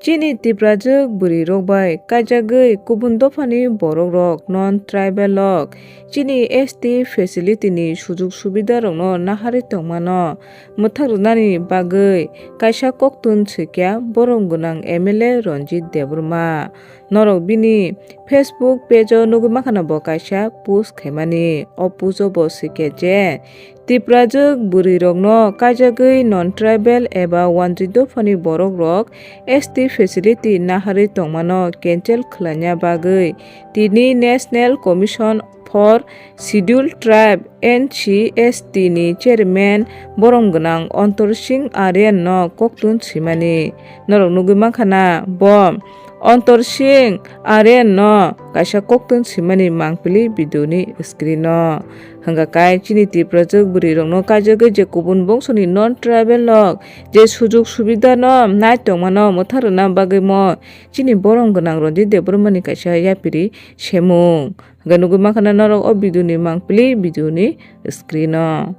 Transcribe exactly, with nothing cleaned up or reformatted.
Chini Tiprajwk bwrwirok bai kaijagwi kubun dophani borokrok, non-tribal rok, chini S T facility ni sujug subida rokno naharwi tongmano mwthak rwnani bagwi kaisa koktun swikha borom gwnang M L A Ranjit Debbarma. Norok bini Facebook page o nugwi mankha na bo kaisa post khaimani. O post o bo swikha je, Tiprajwk bwrwirokno kaijagwi non-tribal eba wanjwi dophani borokrok S T facility naharwi tongmano cancel khlaina bagwi tini National Commission for Scheduled Tribe, N C S T ni chairman borom gwnang Antor Singh Aryan no koktun swimani. Norok nugwi mankha na bo Antor Singh Aryan no kaisa koktun swimani mangpili video ni screen o. Hwnkha kai chini Tiprajwk bwrwirokno kaijagwi je kubun bongsoni non-tribal rok je sujug subida no nai tongmano mwthak rwna bagwi mo chini borom gwnang Ranjit Debbarma ni kaisa yapiri semung. Hwnkhe nugwi mankha na norok o video ni mangpili video ni screen o.